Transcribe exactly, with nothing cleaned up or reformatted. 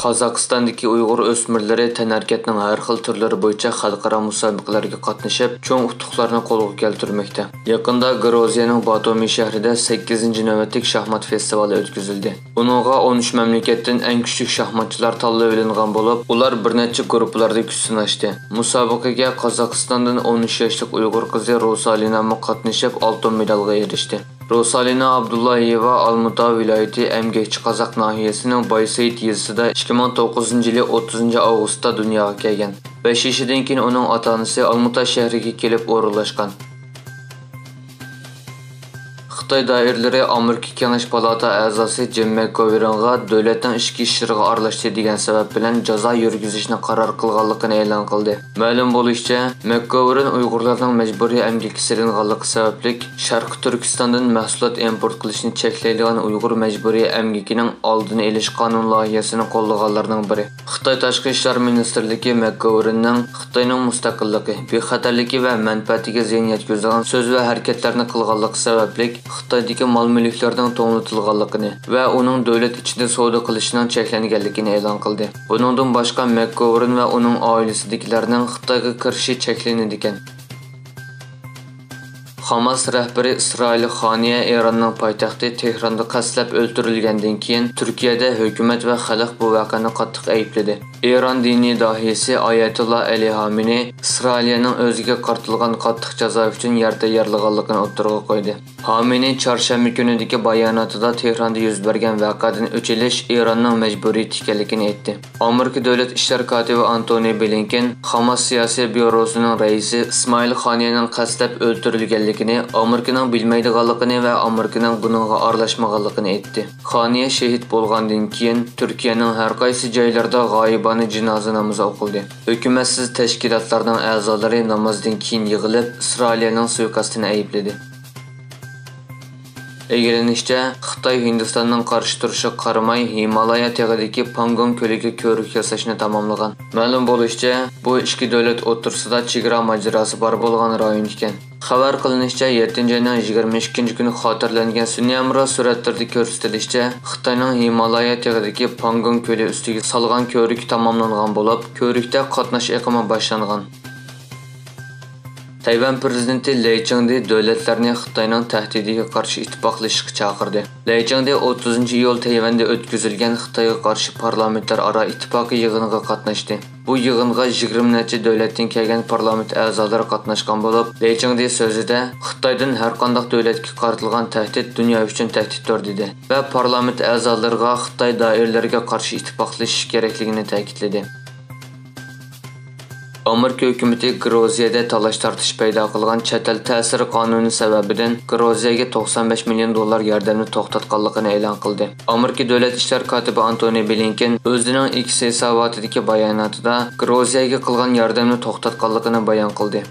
قازاقىستاندىكى ئۇيغۇر ئۆسمۈرلىرى تەنھەرىكەتنىڭ ھەر خىل تۈرلىرى بويىچە خەلقئارا مۇسابىقىلەرگە قاتنىشىپ، چوڭ ئۇتۇقلارنى قولغا كەلتۈرمەكتە. يېقىندا گروزىيەنىڭ باتۇمى شەھىرىدە سەككىزىنچى نۆۋەتلىك شاھمات فېستىۋالى ئۆتكۈزۈلدى. بۇنىڭغا ئون ئۈچ مەملىكەتتىن ئەڭ كۈچلۈك شاھماتچىلار تاللىۋېلىنغان بولۇپ، ئۇلار بىر نەچچە گۇرۇپپىلاردا كۈچ سىناشتى. مۇسابىقىگە قازاقىستاندىن ئون ئۈچ ياشلىق ئۇيغۇر قىزى روسالىنامۇ قاتنىشىپ، ئالتۇن مېدالغا ئېرىشتى. روسالىنا ئابدۇللايېۋا ئالمۇتا ۋىلايىتى ئەمگەكچى قازاق ناھىيەسىنىڭ بايسېيىت يېزىسىدا ئىككى مىڭ توققۇزىنچى يىلى ئوتتۇزىنچى ئاۋغۇستتا دۇنياغا كەلگەن. بەش يېشىدىن كېيىن ئۇنىڭ ئاتا-ئانىسى ئالمۇتا شەھىرىگە كېلىپ ئورۇنلاشقان. خىتاي دائىرىلىرى ئامېرىكا كېڭەش پالاتا ئەزاسى جىم مەكگوۋېرنغا دۆلەتنىڭ ئىچكى ئىشلىرىغا ئارىلاشتى دېگەن سەۋەب بىلەن جازا يۈرگۈزۈشنى قارار قىلغانلىقىنى ئېلان قىلدى. مەلۇم بولۇشىچە، مەكگوۋېرن ئۇيغۇرلارنىڭ مەجبۇرىي ئەمگەككە سېلىنغانلىقى سەۋەبلىك، شەرقىي تۈركىستاندىن مەھسۇلات ئىمپورت قىلىشنى چەكلەيدىغان ئۇيغۇر مەجبۇرىي ئەمگىكىنىڭ ئالدىنى ئېلىش قانۇن لايىھەسىنى قوللىغانلارنىڭ بىرى. خىتاي تاشقى ئىشلار مىنىستىرلىكى مەكگوۋېرننىڭ خىتاينىڭ مۇستەقىللىقى، بىخەتەرلىكى ۋە مەنپەئەتىگە زىيان يەتكۈزىدىغان سۆز ۋە ھەرىكەتلەرنى قىلغانلىقى سەۋەبلىك، خىتايدىكى مال-مۈلۈكلەرنىڭ توڭلىتىلغانلىقىنى ۋە ئۇنىڭ دۆلەت ئىچىدە سودا قىلىشىنىڭ چەكلەنگەنلىكىنى ئېلان قىلدى. بۇنىڭدىن باشقا، مەكگوۋېرن ۋە ئۇنىڭ ئائىلىسىدىكىلەرنىڭ خىتايغا كىرىشى چەكلىنىدىكەن. خاماس رەھبىرى ئىسرائىل خانىيە ئىراننىڭ پايتەختى تېھراندا قەستلەپ ئۆلتۈرۈلگەندىن كېيىن، تۈركىيەدە ھۆكۈمەت ۋە خەلق بۇ ۋەقەنى قاتتىق ئەيىبلىدى. ئىران دىنىي داھىيسى ئايەتۇللا ئەلى خامىنى ئىسرائىلىيەنىڭ ئۆزىگە قارىتىلغان قاتتىق جازا ئۈچۈن يەردە يارىلىغانلىقىنى ئوتتۇرىغا قويدى. خامىنى چارشەنبە كۈنىدىكى باياناتىدا تېھراندا يۈز بەرگەن ۋەقەدىن ئۆچ ئېلىش ئىراننىڭ مەجبۇرىيىتى ئىكەنلىكىنى ئېيتتى. ئامېرىكا دۆلەت ئىشلار كاتىپى ئانتونى بلىنكېن خاماس سىياسىي بيۇروسىنىڭ رەئىسى ئىسمائىل خانىيەنىڭ قەستلەپ ئۆلتۈرۈلگەنلىكىنى، ئامېرىكىنىڭ بىلمەيدىغانلىقىنى ۋە ئامېرىكىنىڭ بۇنىڭغا ئارىلاشمىغانلىقىنى ئېيتتى. خانىيە شېھىت بولغاندىن كېيىن، تۈركىيەنىڭ ھەر قايسى جايلىرىدا غايىبانە جىنازا نامىزى ئوقۇلدى. ھۆكۈمەتسىز تەشكىلاتلارنىڭ ئەزالىرى نامازدىن كېيىن يىغىلىپ، ئىسرائىلىيەنىڭ سۇيىقەستىنى ئەيىبلىدى. ئىگىلىنىشىچە، خىتاي ھىندىستاننىڭ قارشى تۇرۇشىغا قارىماي، ھىمالايا تېغىدىكى پانگونگ كۆلىگە كۆۋرۈك ياساشنى تاماملىغان. مەلۇم بولۇشىچە، بۇ ئىككى دۆلەت ئوتتۇرىسىدا چېگرا ماجىراسى بار بولغان رايون ئىكەن. خەۋەر قىلىنىشىچە، يەتتىنچى ئاينىڭ يىگىرمە ئىككىنچى كۈنى خاتىرىلەنگەن سۈنئىي ھەمراھ سۈرەتلىرىدە كۆرسىتىلىشىچە، خىتاينىڭ ھىمالايا تېغىدىكى پانگونگ كۆلى ئۈستىگە سالغان كۆۋرۈكى تاماملانغان بولۇپ، كۆۋرۈكتە قاتناش ئېقىمى باشلانغان. تەيۋەن پىرېزىدېنتى لەي چىڭدې دۆلەتلەرنى خىتاينىڭ تەھدىتىگە قارشى ئىتتىپاقلىشىشقا چاقىردى. لەي چىڭدې ئوتتۇزىنچى ئىيۇل تەيۋەندە ئۆتكۈزۈلگەن خىتايغا قارشى پارلامېنتلار ئارا ئىتتىپاقى يىغىنىغا قاتناشتى. بۇ يىغىنغا يىگىرمە نەچچە دۆلەتتىن كەلگەن پارلامېنت ئەزالىرى قاتناشقان بولۇپ، لەي چىڭدې سۆزىدە، خىتايدىن ھەرقانداق دۆلەتكە قارىتىلغان تەھدىت دۇنيا ئۈچۈن تەھدىتتۇر، دېدى ۋە پارلامېنت ئەزالىرىغا خىتاي دائىرىلىرىگە قارشى ئىتتىپاقلىشىش كېرەكلىكىنى تەكىتلىدى. ئامېرىكا ھۆكۈمىتى گرۇزىيەدە تالاش-تارتىش پەيدا قىلغان چەت ئەل تەسىرى قانۇنى سەۋەبىدىن گرۇزىيەگە توقسان بەش مىليون دوللار ياردەمنى توختاتقانلىقىنى ئېلان قىلدى. ئامېرىكا دۆلەت ئىشلار كاتىپى ئانتونى بلىنكېن ئۆزىنىڭ ئىكس ھېساباتىدىكى باياناتىدا گرۇزىيەگە قىلغان ياردەمنى توختاتقانلىقىنى بايان قىلدى.